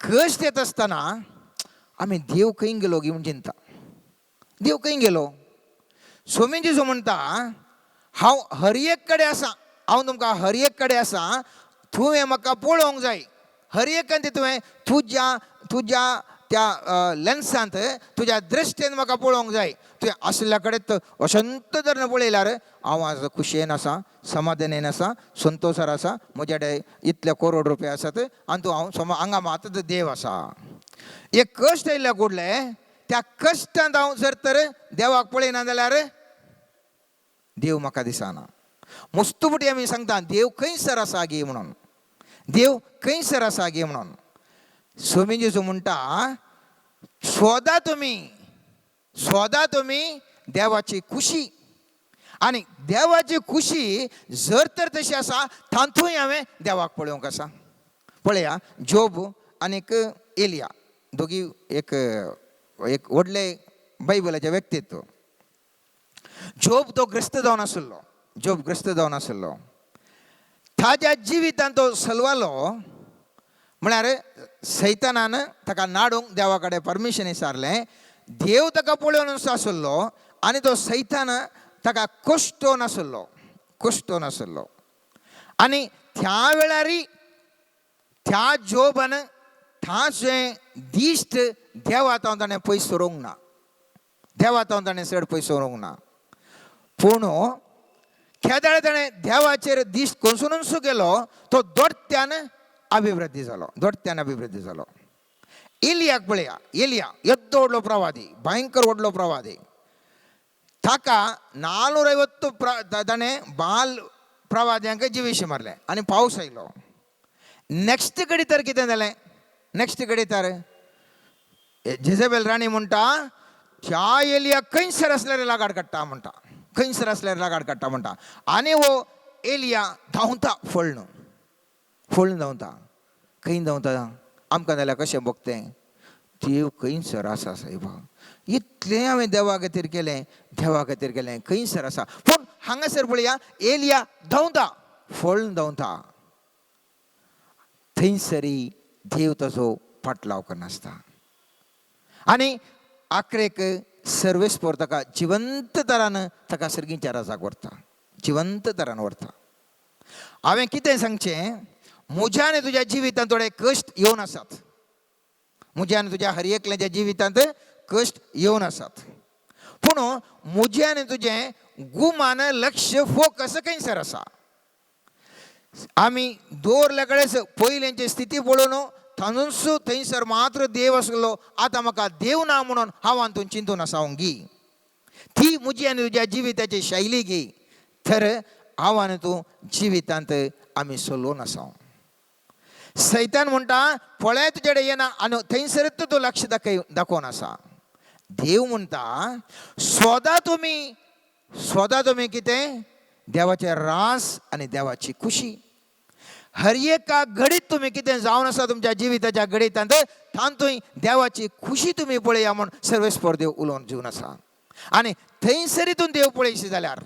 S1: कश्ट येता आसतना आमी देव खंय गेलो गी म्हूण चिंता, देव खंय गेलो? स्वामी जेजू म्हणटा हांव हर एक कडेन आसा, हांव तुमकां हर एक कडेन आसा, तुवें म्हाका पळोवंक जाय. हर एकान तुवें तुज्या तुज्या त्या लेन्सांत तुज्या दृश्टेन म्हाका पळोवंक जाय. तुवें आशिल्ल्या कडेन अशंत जर पळयल्यार हांव आज खुशयेन आसा, समाधानेन आसा, संतोशार आसा, म्हज्या कडेन इतले करोड रुपया आसात आनी तूं हांव हांगा मात देव आसा. एक कश्ट आयिल्ल्या कुडले त्या कश्टांत हांव जर तर देवाक पळयना जाल्यार देव म्हाका दिसना. मुस्तुपटी आमी सांगता देव खंयसर आसा गी म्हणून, देव खंयसर आसा गी म्हणून. स्वामी जेजू म्हणटा सोदा तुमी, सोदा तुमी देवाची खुशी. आनी देवाची खुशी जर तर तशी आसा तातूंय हांवें देवाक पळोवंक आसा. पळया जोब आनीक एलिया दोगी एक एक व्हडले बायबलाचें व्यक्तित्व. जोब तो ग्रस्त जावन आशिल्लो, जोब ग्रस्त जावन आशिल्लो. ताज्या जिवितांत तो सलवालो म्हळ्यार सैतानान ताका नाडूंक देवा कडेन परमिशन विचारलें. देव ताका पळोवन आशिल्लो आनी तो सैतान ताका कश्टोवन आशिल्लो, कश्टोवन आशिल्लो. आनी त्या वेळारय त्या जोबान ताचें दिश्ट देवा तावन ताणें पयस सरोंक ना, देवा तावन ताणें चड पयस सरोंक ना. पूण केदाळे ताणें देवाचेर दिश्ट कोसळूनसो गेलो तो दोडत्यान अभिवृद्धी जालो, दोडत्यान अभिवृद्धी जालो. एलियाक पळया, एलिया येद्दो व्हडलो प्रवादी, भयंकर व्हडलो प्रवादी, ताका 450 ताणें बाल प्रवाद्यांक जिविशी मारलें आनी पावस आयलो. नेक्स्ट घडी तर कितें जालें? नेक्स्ट घडी तर जेजेबेल राणी म्हणटा त्या एलिया खंयसर आसल्यार लागाड काडटा म्हणटा, खंयसर आसल्यार लागाड काडटा म्हणटा. आनी हो एलिया धांवता, फळ्ण फळ्ण धांवता. खंय धांवता? आमकां जाल्यार कशें भोगतें? देव खंयसर आसा सायबा, इतलें हांवें देवा खातीर केलें, देवा खातीर केलें, खंयसर आसा. पूण हांगासर पळया एलिया धांवता, फळून धांवता, थंयसरी देव ताचो पाटलाव करनासता आनी आखरेक सर्वेस्पोर ताका जिवंत तरान ताका सर्गीच्या राजाक व्हरता, जिवंत तरान व्हरता. हांवें कितें सांगचें, म्हज्या आनी तुज्या जिवितांत थोडे कश्ट येवन आसात, म्हज्या आनी तुज्या हर एकल्याच्या जिवितांत कश्ट येवन आसात, पूण म्हजें आनी तुजें गुमान लक्ष फोकस खंयसर आसा. आमी दवरल्या कडेन पयलींची स्थिती पळोवन तातूंच थंयसर मात्र देव आसलो, आतां म्हाका देव ना म्हणून हांव हातून चिंतून आसा गी, ती म्हजी आनी तुज्या जिविताची शैली गी, तर हांव आनी तूं जिवितांत आमी सोलोवन आसा. सैतान म्हणटा पळय तुजे कडेन येना आनी थंयसरच तूं लक्ष दाखोवन आसा. देव म्हणटा स्वता तुमी, स्वता तुमी कितें देवाचें रास आनी देवाची खुशी. हर एका घडीत तुमी कितें जावन आसा तुमच्या जिविताच्या घडितांत तातूंय देवाची खुशी तुमी पळया म्हूण सर्वेस्पर देव उलोवन दिवन आसा. आनी थंयसरी तूं देव पळयशी जाल्यार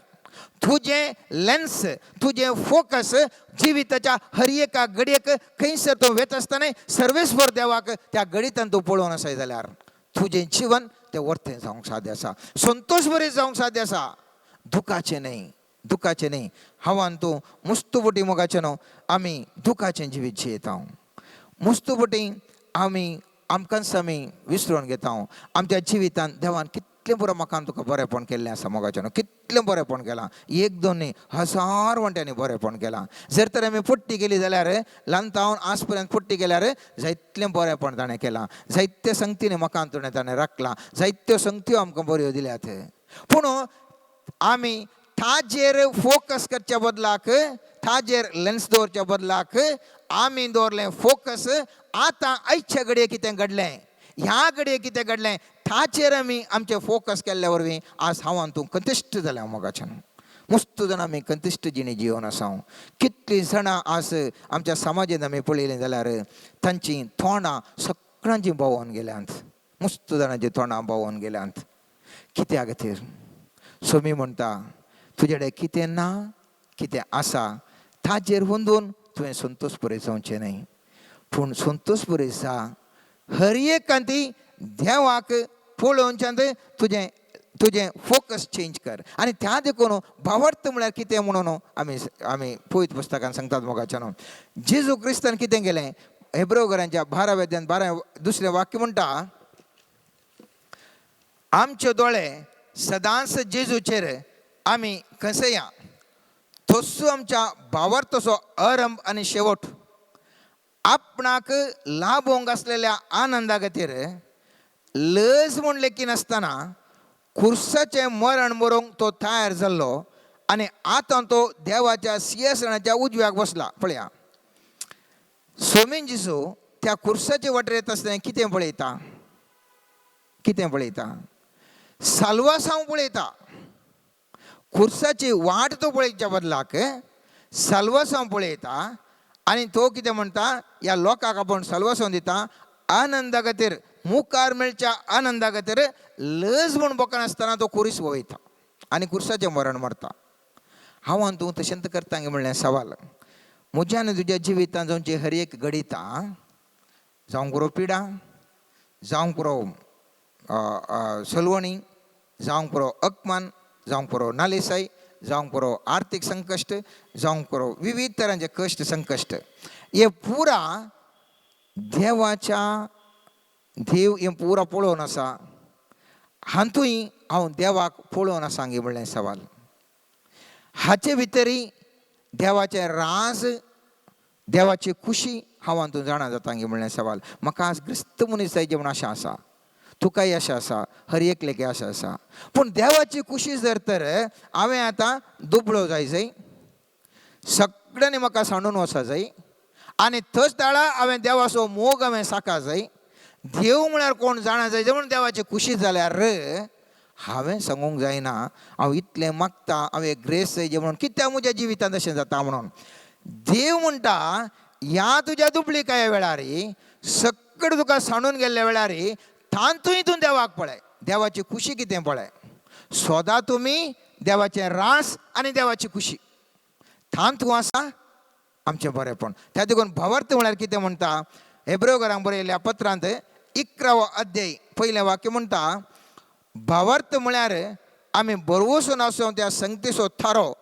S1: तुजें लेन्स, तुजें फोकस जिविताच्या हर एका घडयेक खंयसर तूं वेता आसतना सर्वेस्पर देवाक त्या घडितान तूं पळोवन आसाय जाल्यार तुजें जिवन तें वर्तें जावंक साध्य आसा, संतोश बरें जावंक साध्य आसा, दुखाचें न्हय, दुखाचें न्हय. हांवान तूं मुस्तुपटी मोगाचें न्हू आमी दुखाचें जिवीत जियेता, मुस्तुपटी आमी आमकांच आमी विसरून घेता. आमच्या जिवितांत देवान कितलें बरें म्हाका तुका बरेंपण केल्लें आसा मोगाचें न्हू, कितलें बरेंपण केलां, एक दोन न्ही हजार वांट्यांनी बरेंपण केलां. जर तर आमी पट्टी केली जाल्यार ल्हान तावन आज पर्यंत पट्टी केल्यार जायतलें बरेंपण ताणें केलां, जायते संगतीनी म्हाका तुणें ताणें राखलां, जायत्यो संगत्यो आमकां बऱ्यो दिल्यात. पूण आमी ताजेर फोकस करच्या बदलाक, ताजेर लेन्स दवरच्या बदलाक आमी दवरलें फोकस आतां आयच्या घडये कितें घडलें, ह्या घडये कितें घडलें, ताचेर आमी आमचें फोकस केल्ल्या वरवीं आज हांव आनी तूं कंतिश्ट जालें मोगाच्यान. मस्त जाणां आमी कंतिश्ट जिणी जिवन आसा. कितलीं जाणां आज आमच्या समाजांत आमी पळयलीं जाल्यार तांचीं तोंडां सगळ्यांचीं भोंवोन गेल्यांत, मस्त जाणांचीं तोंडां भोंवोन गेल्यांत. कित्या खातीर? सोमी म्हणटा तुजे कडेन कितें ना कितें आसा ताजेर हुंदून तुवें संतोश पुरयत जावचें न्हय, पूण संतोश पुरयत जा हर एकांती देवाक पळोवच्यान तुजें तुजें फोकस चेंज कर. आनी त्या देखून भावार्थ म्हळ्यार कितें म्हणून आमी आमी पवित्र पुस्तकान सांगतात मोगाच्यान. जेजू क्रिस्तान कितें केलें, हेब्रो घरांच्या 12व्या अध्यायांत 12 दुसरें वाक्य म्हणटा, आमचे दोळे सदांच जेजूचेर आमी खंयसया तसो आमच्या भावार्थाचो आरंभ आनी शेवट, आपणाक लाभोवंक आसलेल्या आनंदा खातीर लज म्हूण लेखिनासतना खुर्साचें मरण मरूंक तो तयार जाल्लो आनी आतां तो देवाच्या सिंहासनाच्या उजव्याक बसला. पळया सोमीन जेजू त्या खुर्साचे वाटेर येता आसतना कितें पळयता, कितें पळयता, साल्वासांव पळयता. खुर्साची वाट तो पळयच्या बदलाक साल्वासांव पळयता आनी तो कितें म्हणटा, ह्या लोकांक आपूण साल्वासांव दिता आनंदा खातीर, मुखार मेळच्या आनंदा खातीर लज म्हूण बोकनासतना तो खुरीस वयता आनी खुर्साचें मरण मरता. हांव आनी तूं तशेंच करता गे म्हणलें सवाल. म्हज्या आनी तुज्या जिवितांत जावची हर एक घडितां, जावं पुरो पिडा, जावं पुरो सलवणी, जावंक पुरो अपमान, जावंक पुरो नालेसाय, जावंक पुरो आर्थीक संकश्ट, जावंक पुरो विविध तरांचे कश्ट संकश्ट, हे पुरा देवाच्या देव हें पुरा पळोवन आसा. हातूंय हांव देवाक पळोवन आसा गे म्हणलें सवाल. हाचे भितरय देवाचें राज, देवाची खुशी हांव हातूंत जाणा जाता गे म्हणलें सवाल. म्हाका आज क्रिस्त मनीस जायचे म्हूण आशा आसा, तुकाय आशा आसा, हर एकल्याकय आशा आसा. पूण देवाची खुशी जर तर हांवें आतां दुबळो जाय जाय, सगळ्यांनी म्हाका सांडून वचा जाय आनी थंयच दाळा हांवें देवाचो मोग हांवें साका जाय, देव म्हळ्यार कोण जाणा जाय म्हूण देवाची खुशी जाल्यार हांवें सांगूंक जायना हांव इतलें मागता, हांवें ग्रेस जाय म्हणून कित्याक म्हज्या जिवितांत अशें जाता म्हणून. देव म्हणटा ह्या तुज्या दुबळीकाये वेळार कडेन तुका सांडून गेल्ल्या वेळार तांतूय तूं देवाक पळय, देवाची खुशी कितें पळय. सोदा तुमी देवाचें रास आनी देवाची खुशी, थान तूं आसा आमचें बरेंपण. त्या देखून भावार्थ म्हळ्यार कितें म्हणटा, हेब्रेवकारांक बरयल्ल्या पत्रांत 11वो अध्याय पयलें वाक्य म्हणटा, भावार्थ म्हळ्यार आमी बरवसून आसूं त्या संगतीचो थारो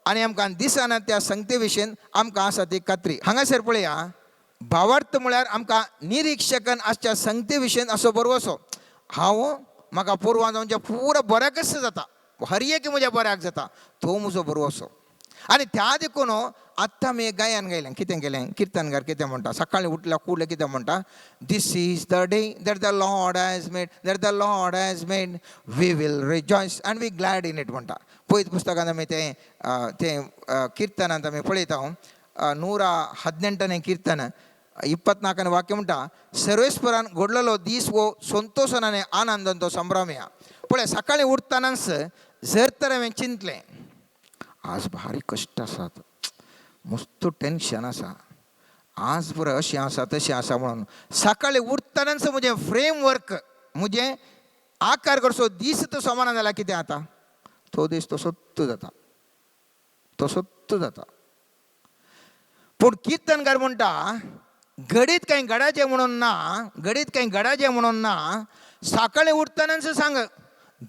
S1: आनी आमकां दिसना त्या संगती विशीं आमकां आसा ती खात्री. हांगासर पळया, भावार्थ म्हळ्यार आमकां निरिक्षकन आसच्या संगती विशीं असो बरवसो. हांव म्हाका पुर्वां जावच्या पुरो बऱ्याकच जाता, हर एक म्हज्या बऱ्याक जाता, तो म्हजो बरवसो. आनी त्या देखून आत्तां आमी एक गायन गायलें, कितें केलें, किर्तनकार कितें म्हणटा, सकाळीं उठल्या कुडलें कितें म्हणटा, this is the day that the Lord has made, that the Lord has made, we will rejoice and be glad in it म्हणटा. पयत पुस्तकांत आमी तें तें किर्तनांत आमी पळयता, 118ನೇ कीर्तन 24ನೇ वाक्य म्हणटा, सर्वेस्परान घडलेलो दीस वो संतोशान आनी आनंदान तो संभ्रमया. पळय सकाळीं उठतनाच जर तर हांवें चिंतलें आज भारी कश्ट आसात, मस्त टेंशन आसा, आज पुरो अशें आसा तशें आसा म्हणून सकाळीं उठतनाच म्हजें फ्रेमवर्क, म्हजें आकार करचो दीस तो समान जाला कितें आतां तो दीस तो सत्त जाता, तो सत्त जाता. पूण किर्तनकार म्हणटा घडीत कांय घडाचें म्हणून ना, घडीत कांय घडाचें म्हणून ना, सकाळीं उठतनाच सांग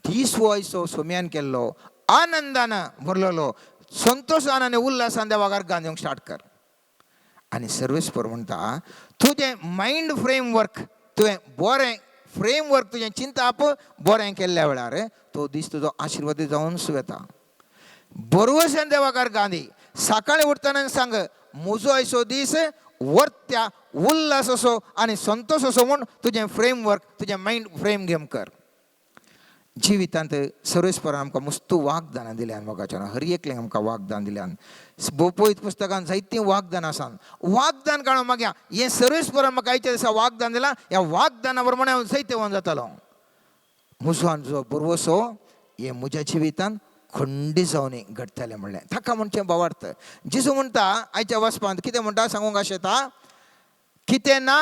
S1: दीस हो आयचो सोम्यान केल्लो, आनंदान भरलेलो, संतोशान आनी उल्हासान देवाक अर्गां दिवंक स्टार्ट कर. आनी सर्वेस्पर म्हणटा तुजें मायंड फ्रेमवर्क, तुवें बरें फ्रेमवर्क, तुजें चिंताप बरें केल्ल्या वेळार तो दीस तुजो आशिर्वाद जावन वता. बरवसान देवाक अर्गां दी, सकाळीं उठतना सांग म्हजो आयचो दीस वर्त्या उल्हास असो आनी संतोश असो म्हूण तुजें फ्रेमवर्क, तुजें मायंड फ्रेम गेम कर. जिवितांत सर्वेस्परान आमकां मस्तू वागदानां दिल्यान, मोगाच्यान हर एकल्याक आमकां वागदान दिल्यान. पयत पुस्तकान जायतीं वागदान आसात, वागदान काडून मागीर हें सर्वेस्परान म्हाका आयच्या दिसा वागदान दिलां, ह्या वागदाना प्रमाणे हांव जैतवंत जातलो. म्हजो जो बरवसो हें म्हज्या जिवितांत खंडी जावन घडटलें म्हणलें ताका म्हणचें भावार्थ. जेजू म्हणटा आयच्या वचपांत कितें म्हणटा सांगूंक आशेता, कितें ना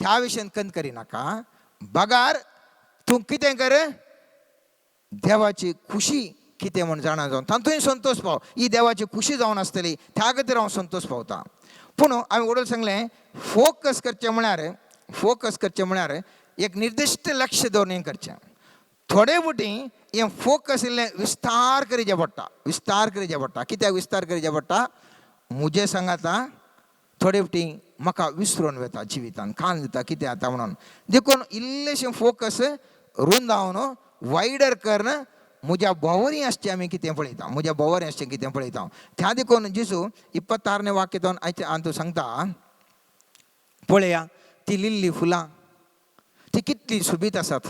S1: त्या विशयान कन करिनाका, बगार तूं कितें कर, देवाची खुशी कितें म्हूण जाणा जावन तातूंय संतोश पाव. ही देवाची खुशी जावन आसतली त्या खातीर हांव संतोश पावता. पूण हांवें वडील सांगलें फोकस करचें म्हळ्यार, फोकस करचें म्हळ्यार एक निर्दिश्ट लक्ष दवरून हें करचें. थोडे फावटी हें फोकस इल्लें विस्तार करीचें पडटा, विस्तार करीचें पडटा. कित्याक विस्तार करीचें पडटा, म्हजें सांगाता थोडे फावटी म्हाका विसरून वता जिवितान, कान दिता कितें जाता म्हणून. देखून इल्लेशें फोकस रुंदावन वायडर करून म्हज्या भोंवरी आसचें आमी कितें पळयता, म्हज्या भोंवरी आसचें कितें पळयता. त्या देखून जेजू 26 वाक्य दोन आयचे हांव तूं सांगता, पळया ती लिल्ली फुलां ती कितली सोबीत आसात,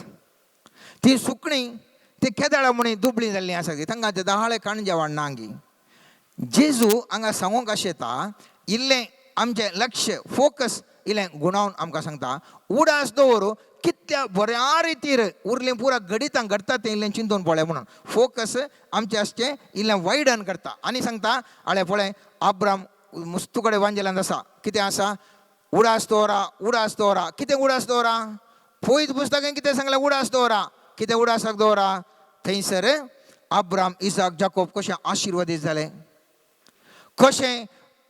S1: ती सुकणीं ती केदाळा म्हणी दुबळीं जाल्लीं आसा, तांकां ते दहाळे काणजे वाडना आंगी. जेजू हांगा सांगूंक अशें येता, इल्लें आमचें लक्ष फोकस इल्लें गुणावन आमकां सांगता, उडास दवर कितल्या बऱ्या रितीर उरलें पुरा घडितां घडटा तें इल्लें चिंतून पळय म्हणून फोकस आमचें आसचें इल्लें वायडन करता. आनी सांगता आळे पळय आब्राम मुस्तू कडेन वांजेलांत आसा, कितें आसा, उडास दवरा, उडास दवरा. कितें उडास दवरा, पयत पुस्तकान कितें सांगलें, उडास दवरा. कितें उडासाक दवरा, थंयसर आब्राम इसाक जाकोब कशें आशिर्वादीत जालें, कशें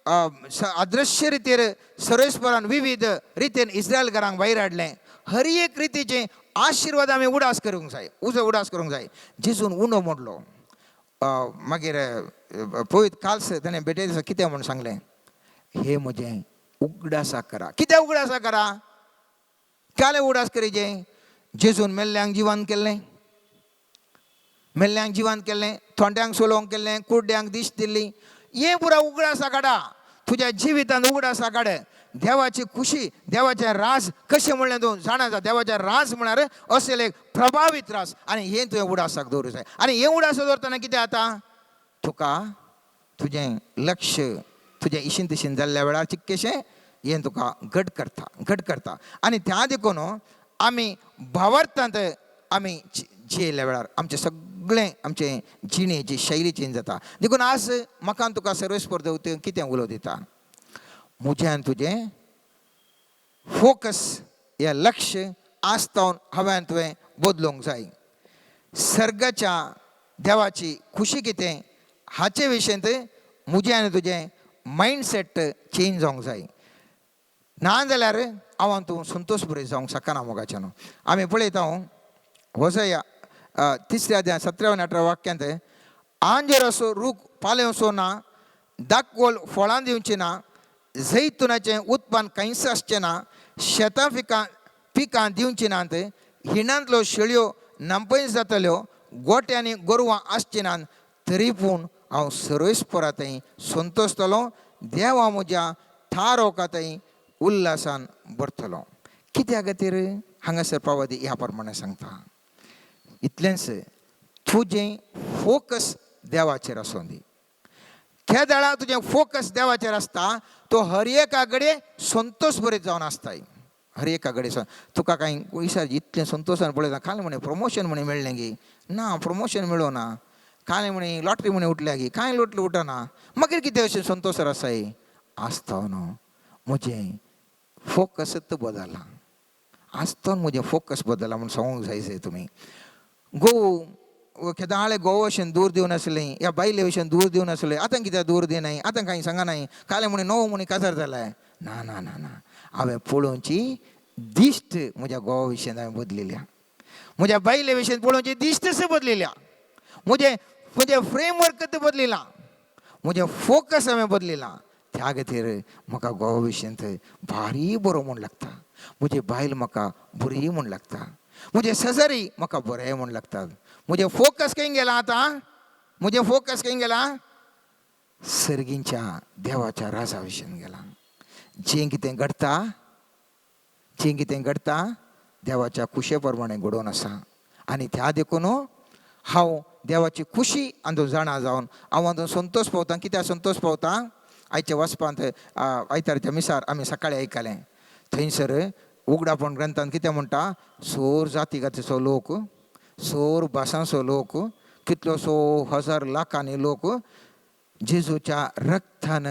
S1: अदृश्य रितीर सर्वेस्परान विविध रितीन इस्रायल घरांक भायर हाडलें. हर एक रितीचे आशिर्वाद आमी उडास करूंक जाय, उजो उडास करूंक जाय. जेजून उंडो मोडलो, मागीर पळयत कालस ताणें भेटे दिसा कितें म्हूण सांगलें, हे म्हजें उगडासा करा. कितें उगडासा करा, काले उगडास करीचे, जेजून मेल्ल्यांक जिवन केल्लें, मेल्ल्यांक जिवन केल्लें, थोंड्यांक सोलोवंक केल्लें, कुड्ड्यांक दिश्ट दिल्ली, हें पुरा उगडासा काडा. तुज्या जिवितांत उगडासा काड. देवाची खुशी, देवाचें राज कशें म्हणलें तूं जाणा जा. देवाचें राज म्हळ्यार अशें एक प्रभावीत राज, आनी हें तुवें उडासाक दवरूंक जाय. आनी हें उडासाक दवरतना कितें जाता, तुका तुजें लक्ष तुजें इशीन तिशीन जाल्ल्या वेळार चिक्केशें हें तुका घट करता, घट करता. आनी त्या देखून आमी भावार्थांत आमी जियेल्ल्या वेळार आमचें सगळें आमचें जिणेची शैली चेंज जाता. देखून आज म्हाका आनी तुका सर्वेस्पर देव कितें उलो दिता, म्हजें आनी तुजें फोकस हें लक्ष आसतावन हांवें तुवें बदलूंक जाय. सर्गाच्या देवाची खुशी कितें हाचे विशयंत म्हजें आनी तुजें मायंडसेट चेंज जावंक जाय. ना जाल्यार हांव तूं संतोश बरी जावंक शकना. मोगाच्यान आमी पळयता होसया तिसऱ्या अध्याय 17 आनी 18 वाक्यांत, आंजेर असो रूख पालेवचो ना, दाखवल फळां दिवची ना, जैतुनाचें उत्पन्न कांयच आसचें ना, शेतां पिकां पिकां दिवची नात, हिणांतल्यो शेळयो नांपयस जातल्यो, गोट्यांनी गोरवां आसची नात, तरी पूण हांव सर्वेस्परा थंय संतोशतलो, देवा म्हज्या थारोका थंय उल्हासान भरतलो. कित्या खातीर हांगासर पावती ह्या प्रमाणे सांगता. इतलेंच, तुजें फोकस देवाचेर आसूं दी. केदळा तुजें फोकस देवाचेर आसता तो हर एका कडेन संतोश बरें जावन आसताय. हर एका कडेन तुका कांय विचार इतलें संतोशान पळयता. काल म्हणे प्रमोशन म्हणे मेळ्ळें गी ना, प्रमोशन मेळो ना. काल म्हणे लॉटरी म्हणे उठल्या गी, कांय लॉटरी उठना. मागीर कितें अशें संतोश आसाय आसता न्हू. म्हजें फोकसच बदललां आसतना, म्हजें फोकस बदललां म्हूण सांगूंक जाय जाय. तुमी घोव केदाळे घोव अशें दूर दिवन आसलें या बायले भशेन दूर दिवन आसलें, आतां कित्याक दूर दिनाय, आतां कांय सांगनाय. कालें म्हणे नवो म्हणे काजार जालाय. ना ना ना ना, हांवें पळोवची दिश्ट म्हज्या घोवा विशयन हांवें बदलिल्या, म्हज्या बायले विशयन पळोवची दिश्टच बदलिल्या, म्हजें म्हजें फ्रेमवर्कच बदलिलां, म्हजें फोकस हांवें बदलिलां. त्या खातीर म्हाका घोवा विशयंत भारी बरो म्हूण लागता, म्हजी बायल म्हाका बरी म्हूण लागता, म्हजे शेजारी म्हाका बरें म्हूण लागतात. म्हजें फोकस खंय गेलां आतां? म्हजें फोकस खंय गेलां? सर्गींच्या देवाच्या राजा विशयन गेलां. जें कितें घडटा, जें कितें घडटा देवाच्या खुशे प्रमाणे घडोवन आसा. आनी त्या देखून हांव देवाची खुशी अंदू जाणा जावन हांव अंदू संतोश पावता. कित्याक संतोश पावता? आयच्या वचपांत आयतारच्या मिसार आमी सकाळी आयकलें, थंयसर उगडापण ग्रंथान कितें म्हणटा, सोर जाती जातीचो लोक, सोर भासांचो लोक, कितलोसो हजार लाखांनी लोक जेजूच्या रक्तान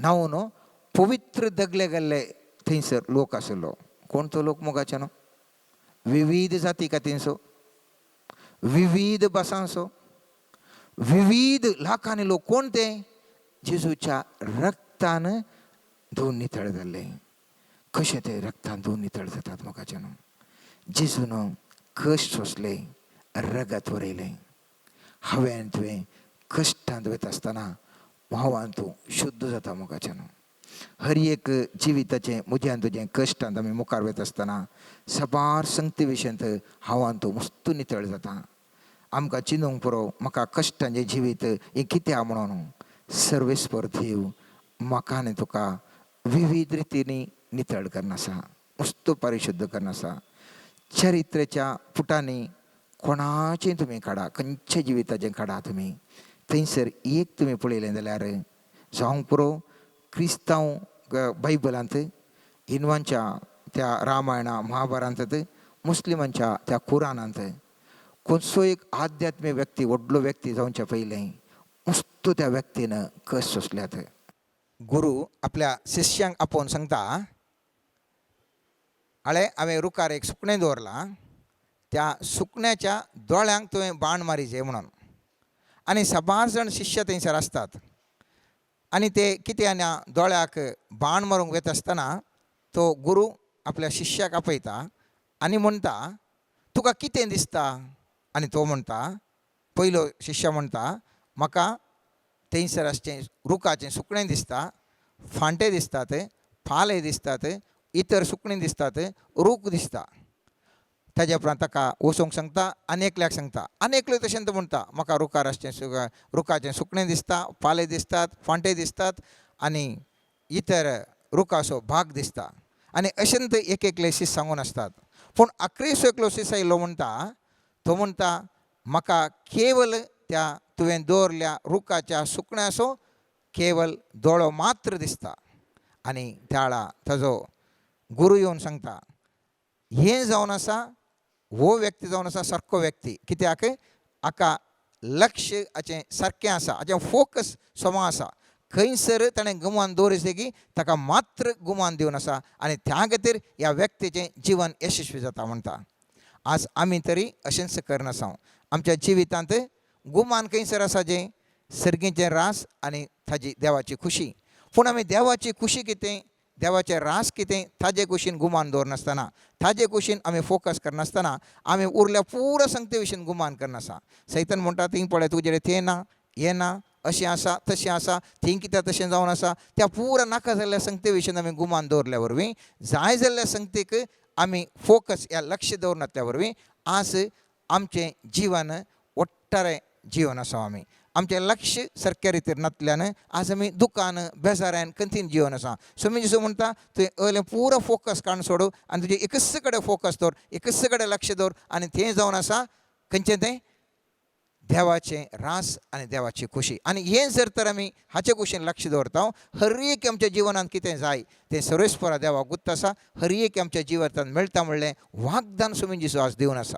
S1: न्हांवन पवित्र दगले गेल्ले थंयसर लोक आशिल्लो. कोण तो लोक मोगाचे न्हू? विविध जाती कातींचो, विविध भासांचो, विविध लाखांनी लोक. कोण ते? जेजूच्या रक्तान धुवन नितळ जाल्ले. कशें ते रक्तान धुवन नितळ जातात मोगाचे न्हू? जेजून कश्ट सोंसले, रगत वरयलें. हांवें आनी तुवें कश्टांत वयता आसतना भावान तूं शुद्ध जाता मोगाचे न्हू. हर एक जिविताचें म्हजें आनी तुजें कश्टांत आमी मुखार वयता आसतना साबार संगती विशयांत हांव आनी तूं मस्त नितळ जाता. आमकां चिंतूंक पुरो म्हाका कश्टांचें जिवीत हें कित्याक म्हणून. सर्वेस्पर देव म्हाका आनी तुका विविध रितींनी नितळ करून आसा, मस्त परिशुद्ध करून आसा. चरित्रेच्या पुटांनी कोणाचें तुमी काडा, खंयच्या जिविताचें काडा तुमी, थंयसर एक तुमी पळयलें जाल्यार जावंक पुरो क्रिस्तांव बायबलांत, हिंदवांच्या त्या रामायणा महाभारतांत, मुस्लिमांच्या त्या कुराणांत कोणसो एक आध्यात्मीक व्यक्ती, व्हडलो व्यक्ती जावच्या पयलीं मस्त त्या व्यक्तीन कश्ट सोंसल्यात. गुरू आपल्या शिष्यांक आपोवन सांगता, आळे हांवें रुखार एक सुकणें दवरलां, त्या सुकण्याच्या दोळ्यांक तुवें बाण मारीजे म्हणून. आनी साबार जाण शिष्य थंयसर आसतात आनी ते कितें आनी दोळ्याक बाण मारूंक वता आसतना तो गुरू आपल्या शिष्याक आपयता आनी म्हणटा, तुका कितें दिसता? आनी तो म्हणटा, पयलो शिष्य म्हणटा, म्हाका थंयसर आसचें रुखाचें सुकणें दिसता, फांटे दिसतात, पाले दिसतात, इतर सुकणीं दिसतात, रूख दिसता. ताज्या उपरांत ताका वचूंक सांगता आनी एकल्याक सांगता आनी एकलो तशें तो म्हणटा, म्हाका रुखार आसचें रुखाचें सुकणें दिसता, पाले दिसतात, फांटे दिसतात आनी इतर रुखाचो भाग दिसता. आनी अशें ते एक एकले शीस सांगून आसतात. पूण आक्रेसो एकलो शीस आयलो म्हणटा, तो म्हणटा, म्हाका केवल त्या तुवें दवरल्या रुखाच्या सुकण्याचो केवल दोळो मात्र दिसता. आनी त्या वेळार ताजो गुरू येवन सांगता, हें जावन आसा हो व्यक्ती जावन आसा सारको व्यक्ती, कित्याक हाका लक्ष हाचें सारकें आसा, हाचें फोकस समा आसा. खंयसर ताणें गुमान दवरिल्लें की ताका मात्र गुमान दिवन आसा आनी त्या खातीर ह्या व्यक्तीचें जिवन यशस्वी जाता म्हणटा. आज आमी तरी अशेंच करनासा. आमच्या जिवितांत गुमान खंयसर आसा जें सर्गीचें रास आनी ताजी देवाची खुशी. पूण आमी देवाची खुशी कितें, देवाचें रास कितें ताजे कुशीन गुमान दवरनासतना, ताजे कुशीन आमी फोकस करनासतना आमी उरल्या पुरो संगते विशीं गुमान करनासा. सैतान म्हणटा थंय पळय तुजे तें ना हें ना, अशें आसा तशें आसा, थंय कित्याक तशें जावन आसा. त्या पुरा नाका जाल्ल्या संगते विशीं आमी गुमान दवरल्या वरवीं जाय जाल्ल्या संगतीक आमी फोकस या लक्ष दवरनासल्या वरवीं आज आमचें जिवन ओट्टारें जिवन आसा. आमी आमचें लक्ष सारक्या रितीर नातल्यान आज आमी दुकान बेजारान कंतीन जिवन आसा. स्वामी जेजू म्हणटा तुवें अयलें पुरो फोकस काडून सोडू आनी तुजें एकच कडेन फोकस दवर, एकच कडेन लक्ष दवर आनी तें जावन आसा खंयचें तें देवाचें रास आनी देवाची खुशी. आनी हें जर तर आमी हाचे कुशीन लक्ष दवरता, हर एक आमच्या जिवनांत कितें जाय तें सर्वेस्परा देवाक गुत्त आसा, हर एक आमच्या जिवनांत मेळटा म्हणलें वागदान स्वामी जेजू आज दिवन आसा.